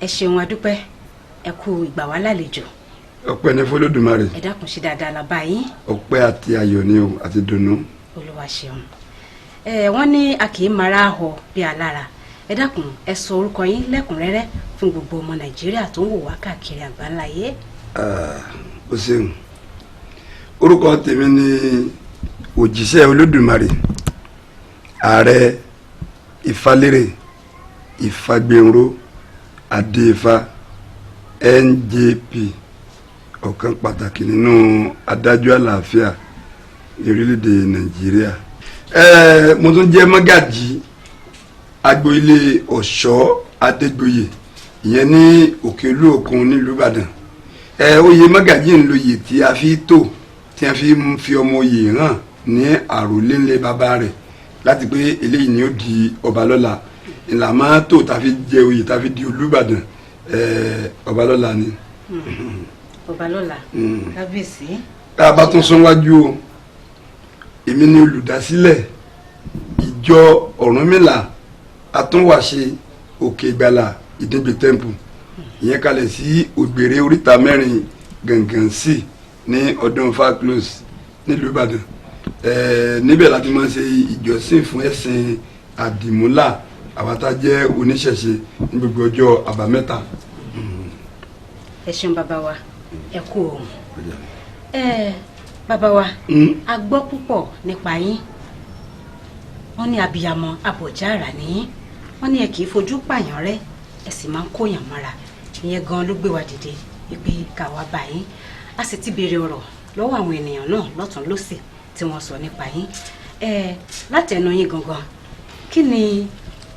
Ẹ ṣeun, adúpẹ́, ẹ kú ìgbà wá lálejò. Ọpẹ́ ní f'Olódùmarè. Ẹ dákun, ṣe dáadáa la bá yín? Ọpẹ́ àti ayọ̀ ni o, àti dùnnú. Olúwa ṣeun. Ẹ wọ́n ní a kì í mara họ bí alára. Ẹ dákun, ẹ sọ orúkọ yín lẹ́kùnrẹ́rẹ́ fún gbogbo ọmọ Nàìjíríà tó ń wò wá káàkiri àgbáńláyé. O ṣeun. Orúkọ tèmi ni Òjíṣẹ́ Olódùmarè, Ààrẹ Ìfalérè Ìfagbénró Adéifá NJP, ọ̀kan pàtàkì nínú adájọ́ àlàáfíà ní orílẹ̀-èdè Nàìjíríà. Mo tún jẹ́ mọ́gàjì agbo ilé Ọ̀ṣọ́ Adégbòye, ìyẹn ní Òkèlú Òkun nílùú Ìbàdàn. Oyè mọ́gàjì ń lóye tí a fi tò, tí a fi ń fi ọmọ oyè hàn ní àròlé bàbá rẹ̀ láti pé eléyìí ni ó di ọba lọ́la. Ìlànà tó ta fi jẹ oyè, ta fi di Olúbàdàn, ọba lọ́la ni. Ọba lọ́la, kábíyèsí. Tá a bá tún sún wájú o, èmi ni olùdásílẹ̀ ìjọ Ọ̀rúnmìlà Atúnwàṣe Òkè Ìgbàlà Ìdíngbè Temple, ìyẹn kalẹ̀ sí Ògbèrè, oríta mẹ́rin gangan sí ní ọdún Close nílùú Ìbàdàn. Níbẹ̀ láti máa ń ṣe ìjọsìn fún ẹ̀sìn àdìmúlà, àwa tá jẹ́ oníṣẹ̀ṣe, ní gbogbo ọjọ́ Àbámẹ́ta. Ẹ ṣeun bàbá wa, ẹ kú òun. Ẹ bàbá wa, a gbọ́ púpọ̀ nípa yín. Wọ́n ní abiyamọ abọ̀já àrà ní. Wọ́n ní ẹ kì í fojú pààyàn rẹ́, ẹ sì máa ń kóyàn mọ́ra. Ìyẹn gan ló gbé wa dìde wípé ká wá bá yín. A sì ti béèrè ọ̀rọ̀ lọ́wọ́ àwọn ènìyàn náà lọ́tún lọ́sì tí wọ́n sọ nípa yín. Ẹ látẹnu yín gangan, kí ni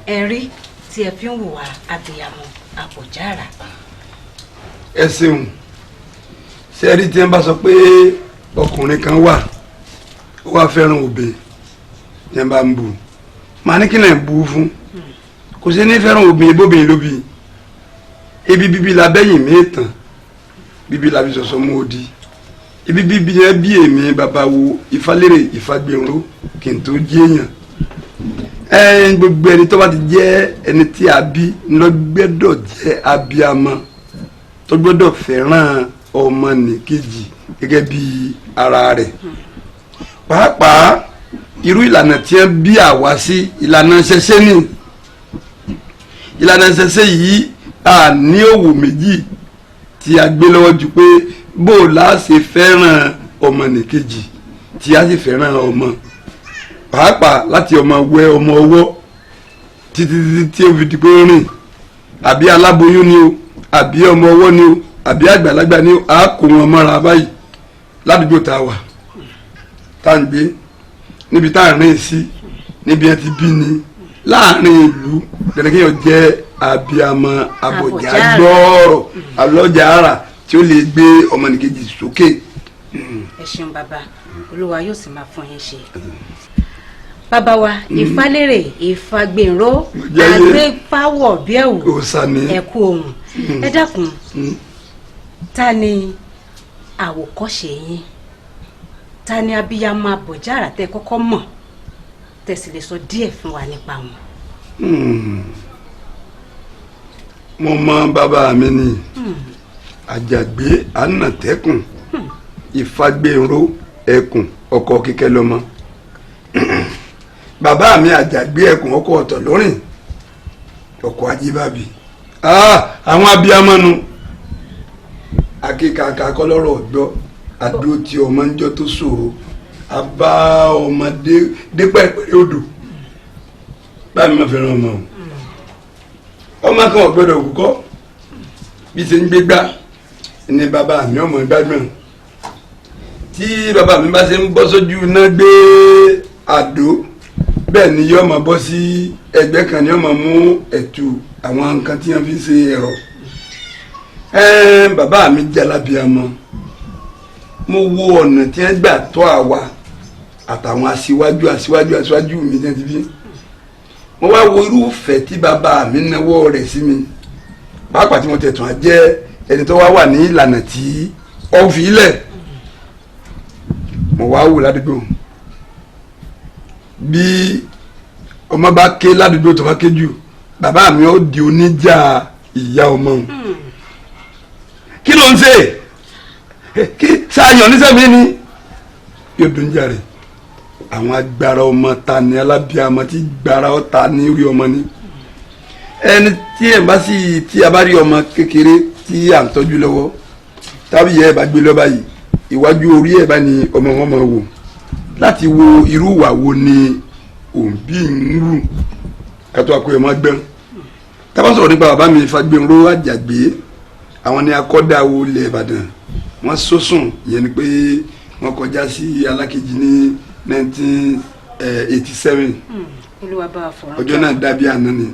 ẹ rí tí ẹ fi ń hùwà abiyamọ abọ̀já àrà? Ẹ ṣeun. Ṣe rí, tí wọ́n bá sọ pé ọkùnrin kan wà, ó wá fẹ́ràn obìnrin, tí wọ́n bá ń bù, màá ní kí lè bù fún? Kò sí ní fẹ́ràn obìnrin, bóbìnrin ló bí ebi. Bíbí la bẹ́yìn mi tàn, bíbí la fi sọ̀sọ̀ mú odi ibi. Bíbí yẹn bí èmi bàbá wo Ìfálérè Ìfagbénró kí n tó jí èèyàn. Ẹ gbogbo ẹni tó bá ti jẹ́ ẹni tí a bí lọ́gbẹ́dọ̀ jẹ́ abiyamọ, tó gbọ́dọ̀ fẹ́ràn ọmọ nìkejì gẹ́gẹ́ bí ara rẹ̀. Pàápàá irú ìlànà tí wọ́n bí àwa sí, ìlànà ṣẹṣẹ ni. Ìlànà ṣẹṣẹ yìí, a ní òwò méjì tí a gbé lọ́wọ́ ju pé bó o la ṣe fẹ́ràn ọmọ nìkejì, tí a sì fẹ́ràn ọmọ, pàápàá láti ọmọ wẹ, ọmọ ọwọ́, títí títí tí ó fi di pé ó rìn, àbí aláboyún ni o, àbí ọmọ ọwọ́ ni o, àbí àgbàlagbà ni o, a kó wọn mọ́ra báyìí ládùúgbò tá a wà, tá à ń gbé, níbi tá à ń rìn sí, níbi ẹ ti bí ni láàrin ìlú. Dandan kéèyàn jẹ́ abiyamọ abọ̀já gbọ́ọ̀rọ̀ alọ́jà ara tí ó lè gbé ọmọnìkejì sókè. Ẹ ṣeun bàbá, Olúwa yóò sì máa fún yín ṣe. Bàbá wa Ìfálérè Ìfagbénró, àgbéfáwọ̀ bí ẹ̀wù, ẹ kú ohùn. Ẹ dákun, ta ni àwòkọ́ṣe yín? Ta ni abiyamọ abọ̀já àrà tẹ́ kọ́kọ́ mọ̀, tẹ́ sì lè sọ díẹ̀ fún wa nípa wọn? Mo mọ bàbá mi ni Àjàgbé Ànàtẹ́kùn Ìfagbénró Ẹkùn ọkọ Kíkẹ́ lọ́mọ. Bàbá mi Àjàgbé Ẹkùn ọkọ ọ̀tọ̀ lórìn ọkọ Ajíbábí, àwọn abiyamọ nu akíkàkà kọlọ́rọ̀ ọ̀gbọ́ adó tí ọmọ ń jọ tó ṣòro abá ọmọdé dépẹ́ pẹ̀lú odò. Báyìí má fẹ́ràn ọmọ o. Ọmọ kan ò gbọ́dọ̀ kúkọ́ bí ṣe ń gbégbá ni bàbá mi ọmọ gbàgbọ́n. Tí bàbá mi bá ṣe ń bọ́ sójú iná gbé àdó, bẹ́ẹ̀ ni yóò máa bọ́ sí ẹgbẹ́ kan, ni yóò máa mú ẹ̀tù àwọn nǹkan tí wọ́n fi ń ṣe ẹ̀rọ. Bàbá mi jẹ́ alábíamọ. Mo wo ọ̀nà tí wọ́n gbà tọ́ àwa àtàwọn aṣíwájú aṣíwájú aṣíwájú mi tí wọ́n ti bí. Mo wá wo irúfẹ́ tí bàbá mi náwó rẹ̀ sí mi, pàápàá tí mo tẹ̀tún á jẹ́ ẹni tó wá wà ní ìlànà tí ó fi lẹ̀. Mo wá wò ládùúgbò, bí ọmọ bá ké ládùúgbò, tó bá ké jù, bàbá mi ó di oníjà. ìyá ọmọ òun. Kí ló ń ṣe kí sáyàn nísàmì ni yóò dún jàre. Àwọn agbára ọmọ ta ni alábíàmọ tí gbára ọta ní orí ọmọ ni. Ẹni tí ẹ bá sì tí a bá rí ọmọ kékeré tí à ń tọ́jú lọ́wọ́ tàbí ìyá ẹ bá gbé lọ́ba yìí, ìwájú orí ẹ bá ní ọmọ wọn máa wò láti wo irú ìwà wo ni òǹbí ń rù kátó àkóyọ máa gbẹ́n. Tá bá sọ̀rọ̀ nípa bàbá mi Fágbénró Àjàgbé, àwọn ni akọ́dáwó ilẹ̀ Ìbàdàn. Wọ́n sọ́sùn, ìyẹn ni pé wọ́n kọjá sí Alákejì ní 1987. Olúwa bá wa fọ̀rọ̀. Ọjọ́ náà dàbí àná ni.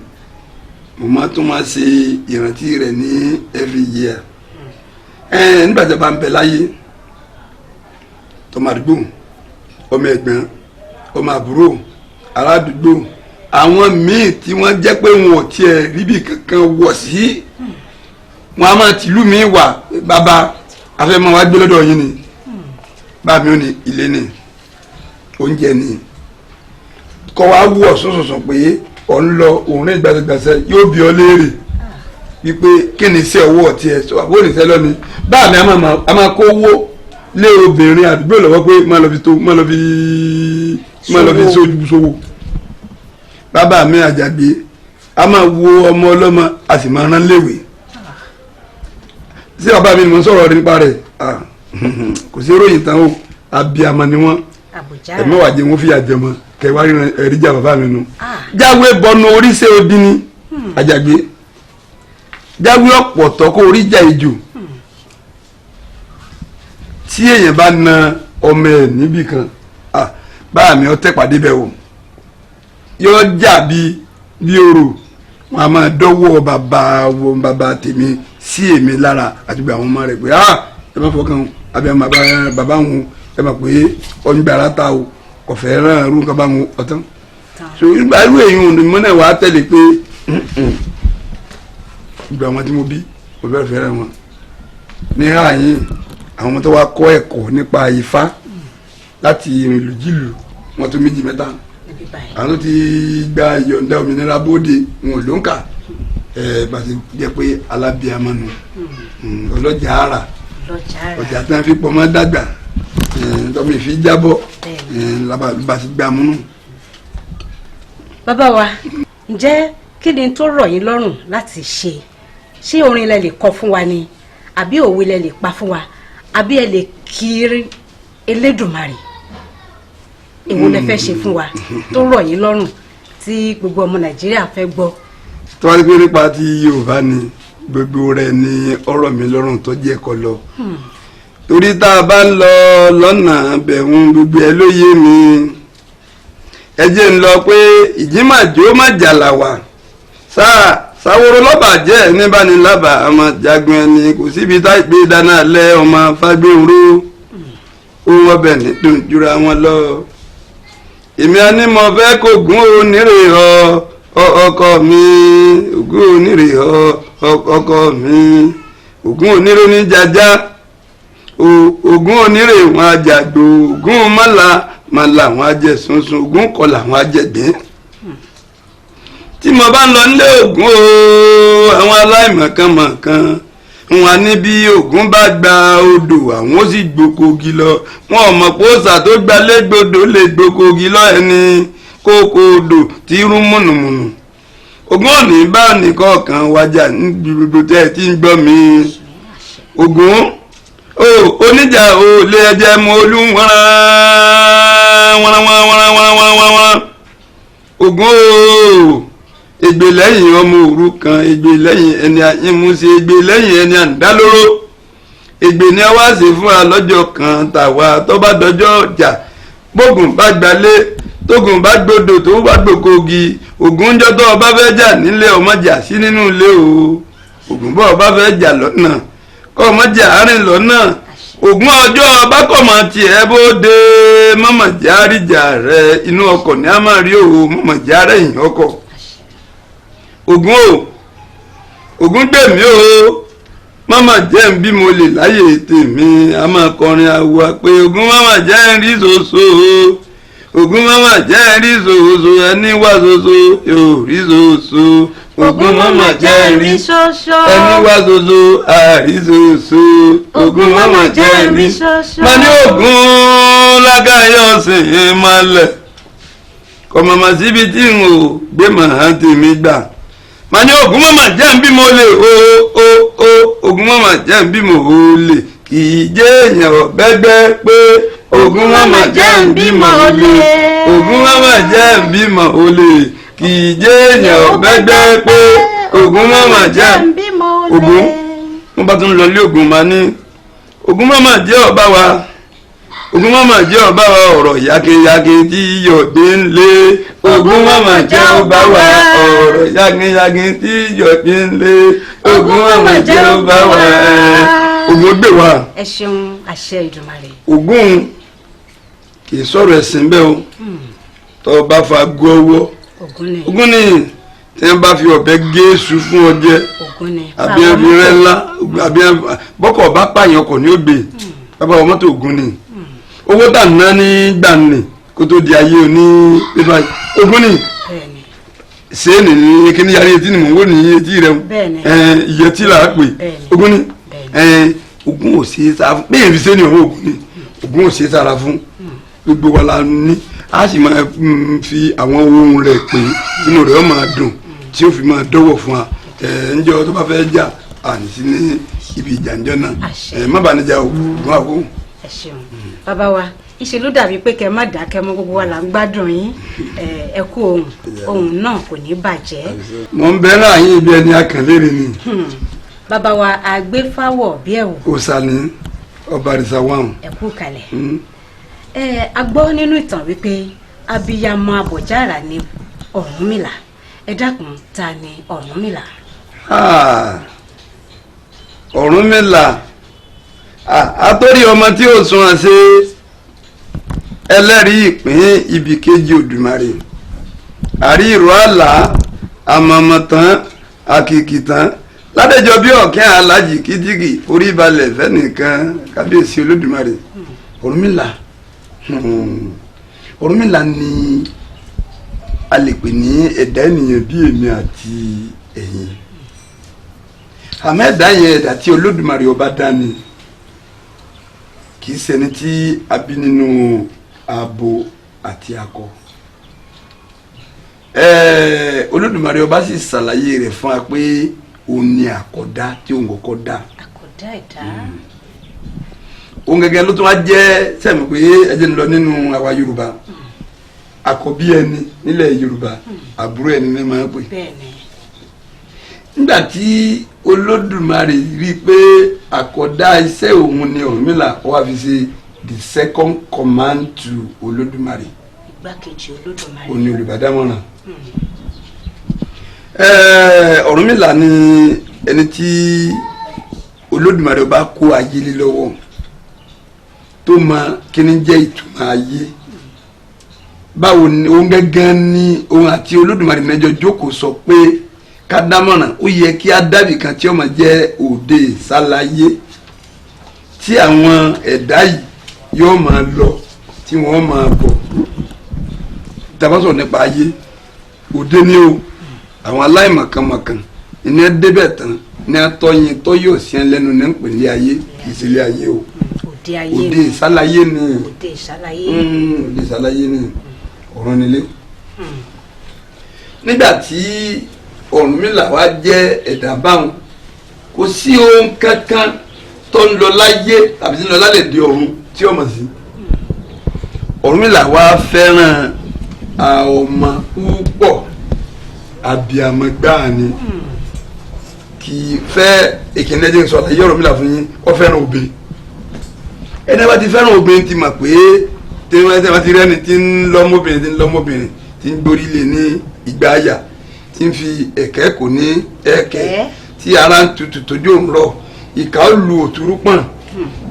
Mo máa tún máa ṣe ìrántí rẹ̀ ní every year. Nígbà tí a bá ń bẹ láyé, tọmọ àdúgbò, ọmọ ẹ̀gbọ́n, ọmọ àbúrò, aládùúgbò, àwọn míì tí wọ́n jẹ́ pé wọn ò tiẹ̀ ríbi kankan wọ̀ sí, wọn a máa tìlú mi wà, bàbá afẹ́mọ́ wa gbé lọ́dọ̀ yín ni. Bá mi ò ní ilé ni, oúnjẹ ni, kọ́ wa wú ọ̀sán pé ọ̀ ń lọ òun rìn gbàgbàgbàsẹ̀, yóò bí ọ léèrè wípé kí ni iṣẹ́ ọwọ́ tiẹ̀ sọ, àbó ní sẹ́lọ́ ni. Báà mi a máa kó owó lé obìnrin àdúgbò lọ́wọ́ pé má lọ fi tó, má lọ fi sówó. Bàbá mi Àjàgbé a máa wo ọmọ ọlọ́mọ, a sì máa rán léwé sí. Bàbá mi ni mo ń sọ̀rọ̀ nípa rẹ̀. Kò sí ròyìn tán o, abiyamọ ni wọ́n. Ẹ̀mí wàá jẹ wọn fìyà jẹ mọ́ kẹwàá ẹ̀rí jà bàbá mi nu. Jáwé bọnu oríṣẹ́ odi ni Àjàgbé, jáwé ọ̀pọ̀tọ́ kó orí jà ìjò. Tí èèyàn bá na ọmọ ẹ̀ níbì kan, báà mi ọtẹ pàdé bẹ́ẹ̀ o, yóò jà bí orò. Wọn a máa dọ́wọ́ bàbá wọn, bàbá tèmi sí èmi lára àti gbé àwọn ọmọ rẹ̀ pé ẹ má fọkàn àbí bàbá wọn, ẹ má pé ọ̀ngbàrá ta o, kò fẹ́ ràn irú nǹkan bá wọn ọ̀tán. So irú èyí ò ní mọ́nà wàá tẹ̀lé pé gbogbo àwọn tí mo bí, mo fẹ́ fẹ́ràn wọn ní ààyè. Àwọn tó wá kọ́ ẹ̀kọ́ nípa Ifá láti ìrìnlú jìlù wọn tó méjì mẹ́ta, àwọn tó ti gba ìyọ̀ǹda òmìnira bóde, wọn ò ló ń kà. Ẹ bá ti jẹ́ pé alábíàmọ́ nu, ọlọ́jà ara ọjà tí wọ́n fi pọ̀ mọ́ dàgbà, tọ́mọ ìfi jábọ̀, bá ti gbà múnú. Bàbá wa, ǹjẹ́ kí ni tó rọ̀ yín lọ́rùn láti ṣe? Ṣé orin lẹ lè kọ fún wa ni, àbí òwe lẹ lè pa fún wa, àbí ẹ lè kiri Elédùmarè? Èwo lẹ fẹ́ ṣe fún wa tó rọ̀ yín lọ́rùn tí gbogbo ọmọ Nàìjíríà fẹ́ gbọ́? Tó wá ní pé nípa ti Yorùbá ni, gbogbo rẹ̀ ni ọ̀rọ̀ mi lọ́rùn tó jẹ́ kọ lọ, torí tá a bá ń lọ lọ́nà bẹ̀rùn, gbogbo ẹ ló yé mi. Ẹ jẹ́ ń lọ pé ìjímàjò má jàlá wà sáà sáwòrò lọ́bàjẹ́ níbànílábà ọmọ jagun ẹni kò síbi tá ìgbé dáná lẹ́ ọmọ Fágbénró ohun ọbẹ̀ nídùn jura wọn lọ. Èmi á ní mo fẹ́ kó gún onírè ọ ọkọ mi, ògún onírè ọ ọkọ mi, ògún onírè ní jaja, ògún onírè wọn àjàgbò, ògún mọ́là mọ́là wọn àjẹ sunsun, ògún kọlà wọn àjẹgbẹ́. Tí mo bá ń lọ nílé ògún o, àwọn aláìmọ̀kànmọ̀kàn wọn ní bí ògún bá gba odò, àwọn ó sì gbókogi lọ. Wọn ò mọ̀ pé òòṣà tó gba légbodò lè gbókogi lọ, ẹni kókó odò tí rú mùnùmùnù. Ògún òní bá nìkọ̀ọ̀kan wájà níbi gbogbo tẹ́ ẹ ti ń gbọ́ mi. Ògún o oníjà o lè ẹjẹ mọ olú wọ́nrán wọ́nrán wọ́nrán wọ́nrán wọ́nrán. Ògún o, ègbè lẹ́yìn ọmọ òrukàn, ègbè lẹ́yìn ẹni àyínmúṣe, ègbè lẹ́yìn ẹni àǹdálóró, ègbè ni a wá ṣe fún wa lọ́jọ́ kan tàwa tó bá dọjọ́ ọjà. Bógun bá gbalé, tógun bá gbódò, tó bá gbòkogi, ògún jọ́ tó ọba fẹ́ jà nílé, ọmọ jà sí nínú ilé o. Ògún bọ́ ọba fẹ́ jà lọ́nà, kọ́ ọmọ jà àárín lọ́nà. Ògún ọjọ́ ọba kọ̀ mọ́ tiẹ̀ bóde, mọ̀mọ̀ járíjà rẹ inú ọkọ̀ ní a máa rí o, mọ̀mọ̀ járẹ̀yìn ọkọ̀. Ògún o, ògún gbèmí o, mọ́mọ́ jẹ́ ń bí mo lè láyè tèmi, a máa kọrin àwọ̀ pé ògún mọ́mọ́ jẹ́ ń rí ṣoṣo o. Ògún mama jẹ́ rí ṣoṣo, ẹni wá ṣoṣo yóò rí ṣoṣo. Ògún mama jẹ́ rí ṣoṣo, ẹni wá ṣoṣo àrí ṣoṣo. Ògún mama jẹ́ rí ṣoṣo. Má ní Ògún lágàyọ̀ ṣe é máa lẹ̀ kò màmá síbi tí n ò gbé màá tèmi gbà. Má ní Ògún mama jẹ́ ń bí mo lè o o o. Ògún mama jẹ́ ń bí mo ò lè, kì í jẹ́ èèyàn bẹ́gbẹ́ pé. Ògún mama jẹ́ ń bí mo lè, Ògún mama jẹ́ ń bí mo lè, kì í jẹ́ èèyàn bẹ́gbẹ́ pé. Ògún mama jẹ́ ń bí mo lè. Ògún wọ́n bá tún lọ lé Ògún, máa ní Ògún mama jẹ́ ọba wa, Ògún mama jẹ́ ọba wa, ọ̀rọ̀ yákéyáké tí yọ̀dé ń lé. Ògún mama jẹ́ ọba wa, ọ̀rọ̀ yákéyáké tí yọ̀dé ń lé. Ògún mama jẹ́ ọba wa. Ògún gbè wá. Ẹ ṣeun, àṣẹ Ìdùmarè. Ògún kì í sọ̀rọ̀ ẹ̀sìn bẹ́ẹ̀ o, tó o bá fa gún ọwọ́. Ògún ni. Ògún ni tí wọ́n bá fi ọ̀bẹ gé èṣù fún ọ jẹ, Ògún ni. àbí ẹbí rẹ ńlá, àbí bọ́kọ̀ bá pààyàn kọ̀ ní ògbè bàbá wọn mọ́tò. Ògún ni owó tà ná ní gbàǹnì kó tó di ayé oní pépà. Ògún ni Bẹ́ẹ̀ni. sẹ́ẹ̀nì ní kíní yàrá etí ni mò ń wò ní etí rẹ. Bẹ́ẹ̀ni. Ìyẹtí là á pè. Bẹ́ẹ̀ni. Ògún ni. Bẹ́ẹ̀ni. Ògún ò ṣeé sára fún bẹ́ẹ̀ fi sẹ́ni ọ̀hún. Ògún ni, Ògún ò ṣeé sára fún. Gbogbo wa la ní a sì máa fi àwọn ohun rẹ̀ pé inú rẹ̀ ó máa dùn tí ó fi máa dọ́wọ̀ fún wa. Ǹjọ́ tó bá fẹ́ jà àní sí ní ibi ìjà ńjọ́ náà. Àṣẹ. Má bàa níjà o, Ògún àkó. Ẹ ṣeun bàbá wa, ìṣe ló dàbí pé kẹ má dákẹ́ mọ́, gbogbo wa là ń gbádùn yín. Ẹ kú ohùn, ohùn náà kò ní bàjẹ́. Mo ń bẹ láàyè ibi ẹni akànlérè ni. Bàbá wa àgbéfáwọ̀ bí ẹ̀wù. Òòṣà ní ọba àdìsá wàhùn. Ẹ kú kalẹ̀. A gbọ́ nínú ìtàn wípé abiyamọ abọ̀jára ni Ọ̀rúnmìlà. Ẹ dákun, ta ni Ọ̀rúnmìlà? Ọ̀rúnmìlà àtórí ọmọ tí ó sun àṣẹ ẹlẹ́rìí ìpín ibì kejì Òdùmarè, àrí ìró àlá, àmọ̀mọ̀tán, àkìkìtàn, ládẹjọ bí ọ̀kẹ́ alájì kìtìkì orí balẹ̀ fẹ́nìkan, kábíyèsí Olódùmarè. Ọ̀rúnmìlà, Ọ̀rúnmìlà ni a lè pè ní ẹ̀dá ènìyàn bí èmi àti ẹ̀yin, àmọ́ ẹ̀dá yẹn, ẹ̀dá tí Olódùmarè ọba dá ni, kì í ṣẹni tí a bí nínú abo àti akọ. Olódùmarè ọba sì ṣàlàyé rẹ̀ fún wa pé òun ni àkọ́dá tí òun kọ́kọ́ dá. Àkọ́dá ẹ̀dá. Òun gẹ́gẹ́ ló tún wá jẹ́ sẹ́mi pé ẹjẹ́ ń lọ nínú àwa Yorùbá, àkọ́bí ẹni nílẹ̀ Yorùbá, àbúrò ẹni ní máa ń pè. Bẹ́ẹ̀ni. Nígbà tí Olódùmarè rí i pé àkọ́dá iṣẹ́ òun ni Ọ̀rúnmìlà, ó wá fi ṣe the second command to Olódùmarè. Igbákejì Olódùmarè. Òun ni olùbádámọ̀ràn. Ọ̀rúnmìlà ni ẹni tí Olódùmarè ọba kó ayé lé lọ́wọ́, tó mọ kíni jẹ́ ìtumọ̀ ayé, báwo ni òun gángan ni òun àti Olódùmarè mẹ́jọ jókòó sọ pé ká dámọ̀ràn, ó yẹ kí á dábì kan tí ó máa jẹ́ òde ìsálayé tí àwọn ẹ̀dá yìí yóò máa lọ tí wọ́n máa bọ̀. Tá bá sọ̀rọ̀ nípa ayé òde ni o, àwọn aláìmọ̀kànmọ̀kàn ní ẹ débẹ̀ tán ní atọ́yin tó yóò sí ẹ lẹ́nu ní pè ní ayé, kì í ṣe ilé ayé o. Òde ayé. Òde ìsálayé ni. Òde ìsálayé. Òde ìsálayé ni ọ̀run nílé. Nígbà tí Ọ̀rúnmìlà wá jẹ́ ẹ̀dá báwọn, kò sí ohun kankan tó ń lọ láyé tàbí tí ń lọ lálẹ́ di ọ̀run tí ó mọ̀ sí. Ọ̀rúnmìlà wá fẹ́ràn ọmọ púpọ̀, abiyamọ gbáà ni, kì í fẹ́ ìkíni. Ẹjẹ sọ àlàyé Ọ̀rúnmìlà fún yín. Ó fẹ́ràn obìnrin. Ẹni bá ti fẹ́ràn obìnrin ti mọ̀ pé tí wọ́n ti rẹ́ni tí ń lọ́mọbìnrin, tí ń lọ́mọbìnrin, tí ń gborí lé ní ìgbà àyà, tí ń fi ẹ̀kẹ́ kò ní ẹ̀kẹ́, tí ara ń tutù tójú òun rọ̀, ìka ó lu òtúrú pọ̀n,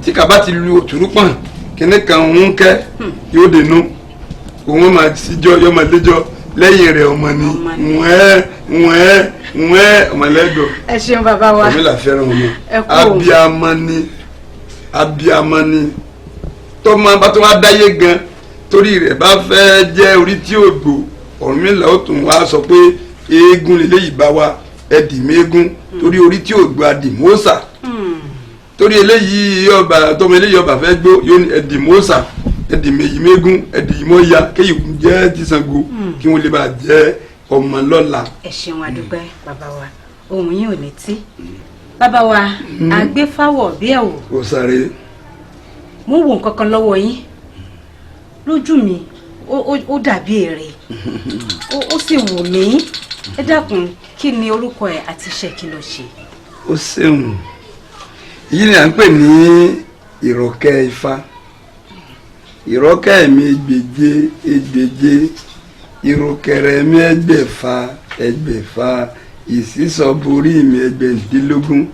tí kaba ti lu òtúrú pọ̀n, kíní kan ń kẹ́ yóò dénú òun máa síjọ́, yóò máa léjọ́ lẹ́yìn rẹ̀, ọmọ ni wẹ́ẹ́ wẹ́ẹ́ wẹ́ẹ́ ọmọlẹ́gbọ̀ọ́. Ẹ ṣeun bàbá wa. Ọ̀rúnmìlà fẹ́ràn ọmọ. Ẹ kú òun. Abiyamọ ni, abiyamọ ni. Tọ́mọ bá tó wá dáyé gan Torí rẹ̀ bá fẹ́ jẹ́ orí tí ò gbò, Ọ̀rúnmìlà ó tún wá sọ pé eégún lélẹ́yìí bá wa, ẹ̀dì mẹ́gún, torí orí tí ò gbò àdìmọ́sà. Torí eléyìí ọba tọmọ eléyìí ọba fẹ́ gbó, yóò ní ẹ̀dì mọ́sà, ẹ̀dì mẹ́yìmẹ́gún, ẹ̀dì mọ́ya, kéyìí jẹ́ ti Ṣàngó kí wọ́n lè bá jẹ́ ọmọ lọ́la. Ẹ ṣeun, adúpẹ́ bàbá wa, ohun yín ò ní tí. Bàbá wa, àgbéfáwọ̀ bí ẹ̀wò. Ó sáré. Mo ń wo nǹkan kan lọ́wọ́ yín, lójú mi ó dàbí èrè, ó sì wù mí. Ẹ dákun, kí ni orúkọ ẹ̀ àti iṣẹ́ kí ló ṣe? Ó ṣeun. Èyí ni à ń pè ní ìrọ̀kẹ́ Ifá. Ìrọ̀kẹ́ mi ẹgbẹ̀je ẹgbẹ̀je, ìrùkẹ̀rẹ̀ mi ẹgbẹ̀fà ẹgbẹ̀fà, ìsísọ borí mi ẹgbẹ̀dínlógún.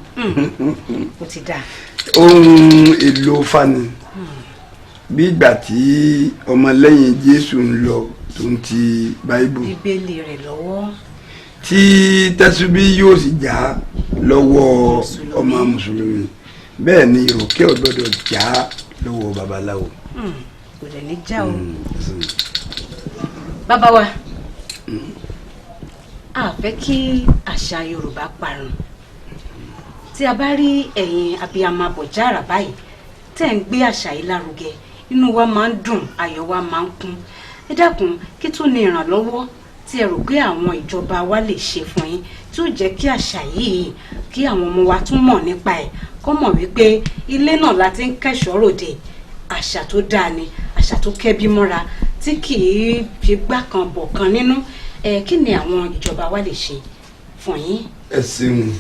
Ó ti dáa. Ohun èlò fani, bí ìgbà tí ọmọlẹ́yìn Jésù ń lọ tó ń ti Báíbù, Bíbélì rẹ̀ lọ́wọ́, tí tẹ́sùbí yóò sì já lọ́wọ́ ọmọ mùsùlùmí, bẹ́ẹ̀ ni ìrọ̀kẹ́ ò gbọ́dọ̀ já lọ́wọ́ babaláwo. Kò dẹ̀ ní já o. Bàbá wa, a fẹ́ kí àṣà Yorùbá parun. Tí a bá rí ẹ̀yin abiyamọ abọ̀jára báyìí tẹ́ ń gbé àṣà yìí lárugẹ, inú wa máa ń dùn, ayọ̀ wa máa ń kún. Ẹ dákun, kí tún ní ìrànlọ́wọ́ tí ẹ rò pé àwọn ìjọba wa lè ṣe fún yín tí ó jẹ́ kí àṣà yìí, kí àwọn ọmọ wa tún mọ̀ nípa ẹ̀, kó mọ̀ wípé ilé náà la ti ń kẹ́ṣọ̀ọ́ ròde, àṣà tó dáa ni, àṣà tó kẹ́bí mọ́ra, tí kì í fi gbá kan bọ̀ kan nínú ẹ? Kí ni àwọn ìjọba wa lè ṣe fún yín? Ẹ ṣeun.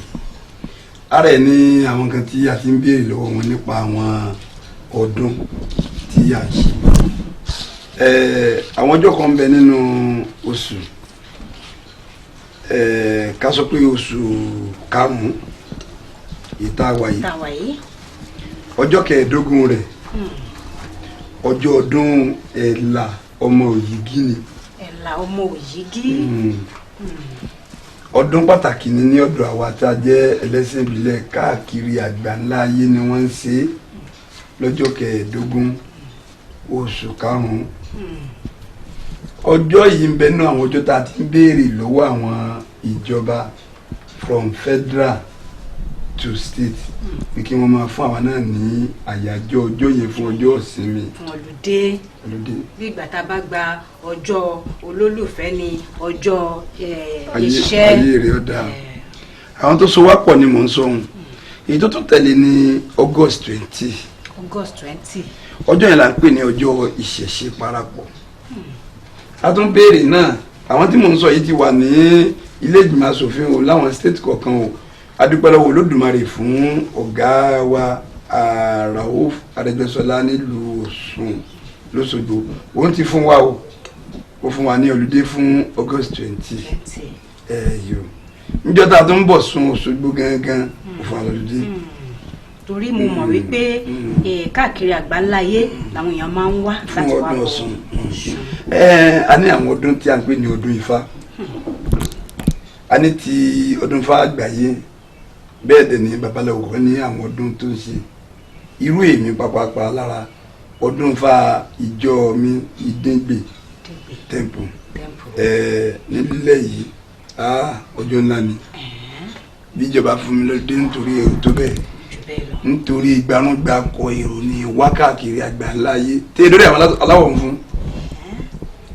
Ara ẹ ní àwọn kan tí a ti ń béèrè lọ́wọ́ wọn nípa àwọn ọdún tí a ń ṣe. Àwọn ọjọ́ kan ń bẹ nínú oṣù, ká sọ pé oṣù karùn-ún ìta wà yìí, Tàwa yìí. ọjọ́ 15 rẹ̀, ọjọ́ ọdún Ẹ̀là ọmọ Òyìgí ni. Ẹ̀là ọmọ Òyìgí. Ọdún pàtàkì ni ní ọ̀dọ̀ àwa tá a jẹ́ ẹlẹ́sìn ìbílẹ̀. Káàkiri àgbáńlá ayé ni wọ́n ń ṣe é lọ́jọ́ 15 oṣù karùn-ún. Ọjọ́ yìí ń bẹ nínú àwọn ọjọ́ tá a ti ń béèrè lọ́wọ́ àwọn ìjọba, from federal to state, pé kí wọ́n máa fún àwa náà ní àyájọ́ ọjọ́ yẹn fún ọjọ́ ìsinmi. Fún ọlùdé. Ọlùdé. Bí ìgbà tá a bá gba ọjọ́ olólùfẹ́ ni ọjọ́ Ayé iṣẹ́. Ayé rẹ̀ ó dáa. Àwọn tó so wá pọ̀ ni mò ń sọ ohun. Èyí tó tún tẹ̀lé ní August 20. August 20. Ọjọ́ yẹn là ń pè ní ọjọ́ ìṣẹ̀ṣe parapọ̀. A tún béèrè náà. Àwọn tí mò ń sọ yìí ti wà ní ilé ìgbìmọ̀ asòfin o, láwọn state kọ̀ọ̀kan o. Adúpẹ́ lọ́wọ́ Olódùmarè fún ọ̀gá wa Rauf Arẹ́gbẹ́ṣọlá nílùú Ọ̀ṣun lọ́sọ̀gbọ̀. Òun ti fún wa o, ó fún wa ní ọlùdé fún August 20. 20. Ẹ yò, níjọ́ tá a tún ń bọ̀ sun Òṣogbo gangan, ó fún wa lọ́lùdé. Torí mo mọ̀ wípé káàkiri àgbáńláyé làwọn èèyàn máa ń wá Fún láti wá ọdún bọ Ọ̀ṣun. Ọ̀ṣun. Ẹ a ní àwọn ọdún tí a ń pè ní ọdún Ifá. A ní ti ọdún Ifá àgbáyé, bẹ́ẹ̀ dẹ̀ ní babaláwo kan ní àwọn ọdún tó ń ṣe. Irú èmi pàpàpà lára, ọdún Ifá ìjọ mi, Ìdíngbè Dìgbè Temple, Temple. Ẹ nílẹ̀ yìí, ọjọ́ ńlá ni. Bí ìjọba fún mi lọ́dún nítorí èrò tó bẹ́ẹ̀, Jù bẹ́ẹ̀ lọ. Nítorí gbarúgba kọ èrò ní wákàkiri àgbáńlá ayé tí èdè àwọn aláwọ̀ ń fún.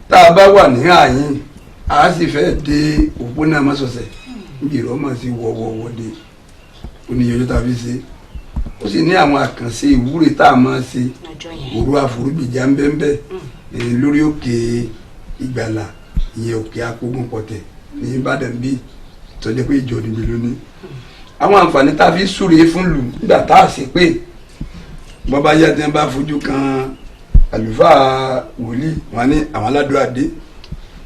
Tá a bá wà ní àyín, a sì fẹ́ dé òpónà mọ́sọ̀ọ̀sẹ̀ níbi ìrọ́ máa sì wọ̀wọ̀wọ̀ dé oníyẹ ọjọ́ tàbí ṣe. Ó sì ní àwọn àkànṣe ìwúre tá a máa ṣe Ọjọ́ yẹn. òru àforúgbìjà ń bẹ́ńbẹ́ lórí òkè Ìgbàlà, ìyẹn òkè Akógun Pọ̀tẹ̀ ní Ìbàdàn, bíi tó jẹ́ pé ìjọ níbi lónìí. Àwọn àǹfààní tá a fi súre fún lù nígbà tá a sì pé bọ́bá yá, tí wọ́n bá fojú kan àlùfáà wòlíì, wọn ní àwọn aládùn àdé.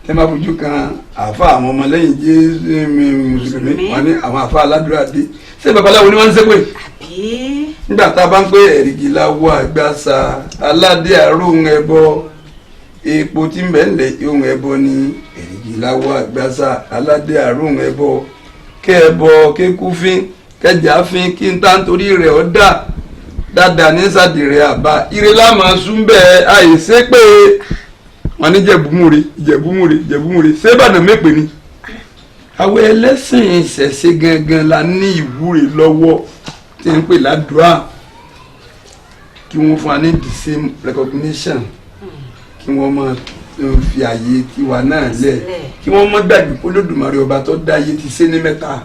Tí wọ́n bá fojú kan àáfàá àwọn ọmọlẹ́yìn Jésù mùsùlùmí, wọn ní àwọn àáfàá aládùn àdé. Ṣé babaláwo ni wọ́n ń ṣépè? Àbí? Nígbà tá a bá ń pé ẹ̀rìgì la wọ àgbàsà aládé àrùn ẹbọ, epo tí ń bẹ ńlẹ̀ ohun ẹbọ ni. Ẹ̀rìgì la wọ àgbàsà aládé àrùn ẹbọ, kẹ́ ẹbọ kékú fín, kẹjà fín, kí n tá nítorí rẹ̀ ọ́ dà dáadáa ní sàdìrẹ̀ àbá ire lámà sún bẹ́ẹ̀ àìsí pé. Wọn ní Ìjẹ̀bú-Mòre, Ìjẹ̀bú-Mòre, Ìjẹ̀bú-Mòre, ṣé Ìbàdàn mẹ́pẹ́ ni? Àwọn ẹlẹ́sìn ìṣẹ̀ṣe gangan la ní ìwúre lọ́wọ́ tí ń pè ládùúrà, kí wọ́n fún wa ní the same recognition, kí wọ́n máa fi àyè tiwa náà lẹ̀, kí wọ́n má gbàgbé pé Olódùmarè ọba tó dá ayé ti ṣe ní mẹ́ta.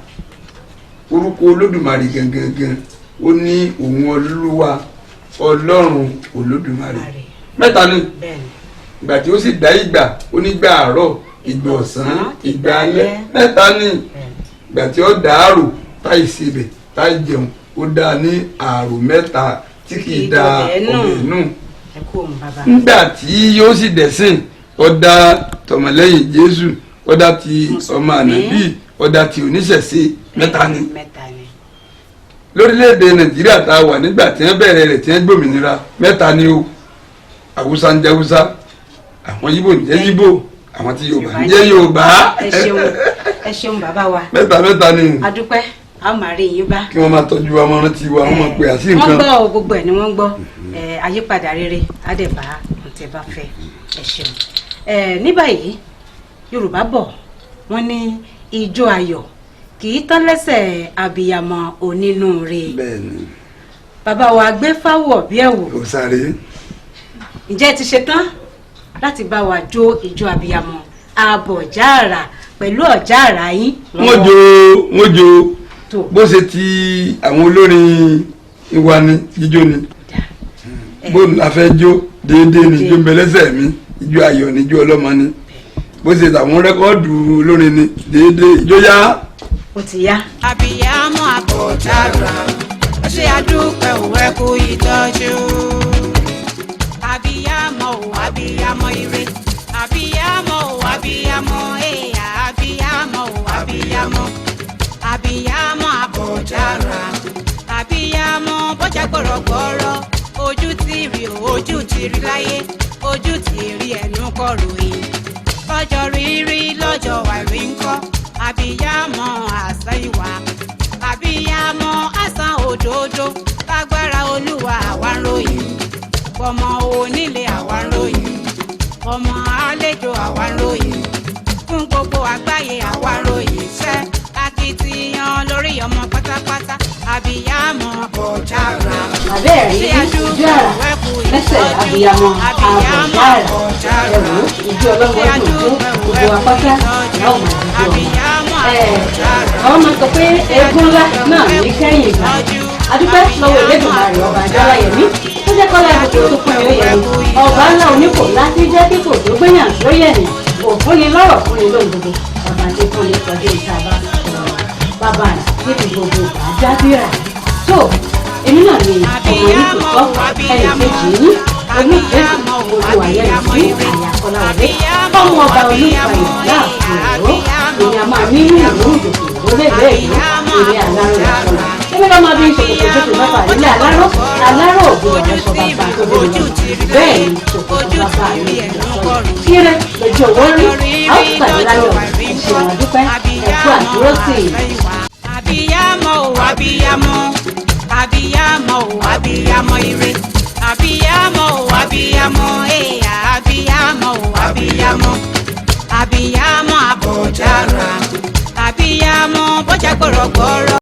Orúkọ Olódùmarè gangan gan, ó ní òun Olúwa Ọlọ́run Olódùmarè, mẹ́ta ni. Ìgbà tí ó sì dá ìgbà, ó ní ìgbà àárọ̀, ìgbà ọ̀sán, ìgbà alẹ́, mẹ́ta ni. Ìgbà tí ó dá àrò táì sebẹ̀ táì jẹun, ó dá ní àrò mẹ́ta tí kì í da ọbẹ̀ nù. Nígbà tí yóò sì dẹ̀sìn, ó dá tọmọlẹ́yìn Jésù, ó dá ti ọmọ ànábì, ó dá ti oníṣẹ̀ṣe, mẹ́ta ni. Lórílẹ̀‐èdè Nàìjíríà tá a wà nígbà tí wọ́n bẹ̀rẹ̀ rẹ̀, tí wọ́n gbòmìnira, mẹ́ta ni o. Haúsá ń jẹ́ Haúsá, àwọn Yíbò ń jẹ́ Yíbò, àwọn tí Yorùbá ń jẹ́ Yorùbá. Ẹ ṣeun bàbá wa. Mẹ́ta mẹ́ta ni. Adúpẹ́, a máa rí yín bá. Kí wọ́n máa tọ́jú wa, máa rántí wa, wọ́n máa pè àsí nǹkan. Wọ́n gbọ́ gbogbo ẹ̀ ni wọ́n gbọ́. Àyípadà rere á dẹ̀ bá ǹtẹ̀ bá fẹ́. Ẹ ṣeun. Ní báyìí, Yorùbá bọ̀ wọ́n ní ijó ayọ̀ kì í tán lẹ́sẹ̀ abiyamọ onínúure. Bẹ́ẹ̀ni. Bàbá wa gbé fáwọ̀ bí ẹ̀wò. Ó sáré. Ǹjẹ́ ẹ ti ṣe tán láti bá wa jó ijó abiyamọ abọ̀jáàrà pẹ̀lú ọ̀jáàrà yín? Wọ́n jó bó ṣe ti àwọn olórin ìwà ni jíjó ni, bó la fẹ́ jó déédéé ni, ijó ń bẹ lẹ́sẹ̀ mi, ijó ayọ̀ ni, ijó ọlọ́mọ ni, bó ṣe tàwọn rẹ́kọ́ọ̀dù olórin ni déédéé, ijó yá. Ó ti yá. Abiyamọ abọ̀jára, ó ṣe àdúpẹ́ òwe kú ìtọ́jú. Abiyamọ ò abiyamọ ire, abiyamọ ò abiyamọ ẹ̀yà, abiyamọ ò abiyamọ, abiyamọ abọ̀jára, abiyamọ bọ́jà gbọ̀rọ̀gbọ̀rọ̀, ojú ti rí ojú ti rí láyé, ojú ti rí ẹnu kọ̀ròyìn, lọ́jọ́ rírí lọ́jọ́ àìrí ńkọ́, abiyamọ àṣà ìwà, abiyamọ àṣà òdodo, lágbára Olúwa àwa ń ròyìn, ọmọ onílé àwa ń ròyìn, ọmọ àlejò àwa ń ròyìn, fún gbogbo àgbáyé àwa ń ròyìn iṣẹ́ akitiyan lórí ọmọ pátápátá, abiyamọ bọ̀jára. Àbẹ́ẹ̀rí ijó àrà lẹ́sẹ̀ abiyamọ abọ̀jára, ẹ̀wò ijó ọlọ́mọ ọdún tó gbogbo apáta ìyá ọmọ àdúgbò ọmọ. Àwọn máa sọ pé eégún ńlá náà ní kẹ́yìn ìgbà. Adúpẹ́ lọ́wọ́ Elédùmarè ọba Adéọláyẹmí tó jẹ́ kọ́lá ibùdó tó fún mi ó yẹ ni ọba ńlá onípò láti jẹ́ kíkò tó gbéyàn lóyè ni òfúnni lọ́rọ̀ fúnni lóhun gbogbo, ọba tí fúnni kọjú ìta bá bàbá rẹ̀ níbi gbogbo àjábíra. Tó èmi náà ni ọmọ yìí tó tọ́ ẹnì kejì yín onífẹ̀ẹ́ olúwayẹmí àyàkọ́láwọlé ọmọ ọba olúfayọ láàfin òró, èmi a máa nínú ìlú ìdòkò lólèlé ìlú èmi àlárò ìṣọlá, èmi lọ́mọ bí ṣòkòtò ṣòkòtò mẹ́fà nílé aláró, aláró ògùn ọ̀rẹ́ sọ bàbá tó bí lọ́mọ, bẹ́ẹ̀ ni ṣòkòtò bàbá mi ìṣọ̀lá kíre lójú owó rí, a ó pàdé láyọ̀. Ẹ̀ṣẹ̀ àdúpẹ́, ẹ̀kú àdúró sí i. Abiyamọ o abiyamọ, abiyamọ o abiyamọ ire, abiyamọ o abiyamọ ẹ̀yà, abiyamọ o abiyamọ, abiyamọ abọ̀jára, abiyamọ bọ́jà gbọ̀rọ̀gbọ̀rọ̀.